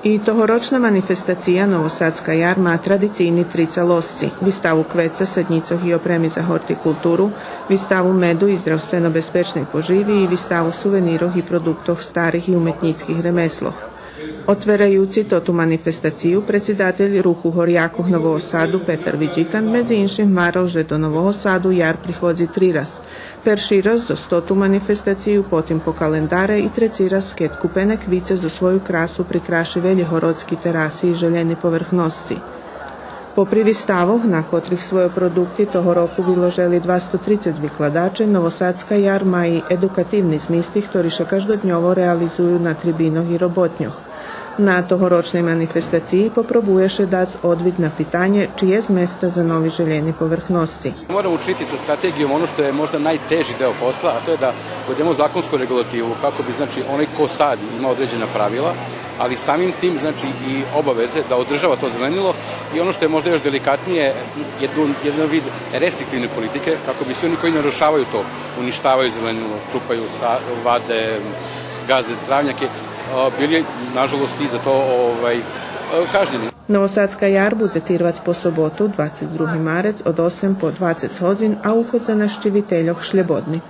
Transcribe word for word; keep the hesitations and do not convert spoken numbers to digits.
И тогорочна манифестация Новосадска яр ма традицийни три цалосци: виставу квеца, саднїцох и опреми за гортикултуру, виставу меду и здравствено безпечней поживи и виставу сувенирох и продуктох старих и уметнїцких ремеслох. Отвераюци тоту манифестацию, предсидатель Руху горякох Нового Саду Петар Виджикан, медзи иншим, гмарел же до Нового Саду яр приходзи три раз. Перши раз зоз тоту манифестацию, потим по календаре и треци раз кед купене квице зоз свою красу прикраши велї городски тераси и желєни поверхносци. Попри виставох, на котрих свойо продукти того року виложели двасто трицец викладаче, Новосадска яр ма и едукативни змисти, хтори ше каждодньово реализую на трибинох и роботньох. На тогорочней манифестациї попробує ше дац одвит на питанє чи єст места за нови желєни поверхносци. Moramo učiniti sa strategijom ono što je možda najteži deo posla, a to je da uvedemo zakonsku regulativu kako bi, znači, onaj ko sadi ima određena pravila, ali samim tim, znači, i obaveze da održava to zelenilo i, ono što je možda još delikatnije, jednu, jedan vid restriktivne politike kako bi svi oni koji narušavaju to, uništavaju zelenilo, čupaju sa, vade, gaze travnjake, a, bili, nažalost, i za to, ovaj, e, kažnjeni. Новосадска яр будзе тирвац по соботу, двацец други марец, од осем по двацец годзин, а уход за нащивительох шлєбодни.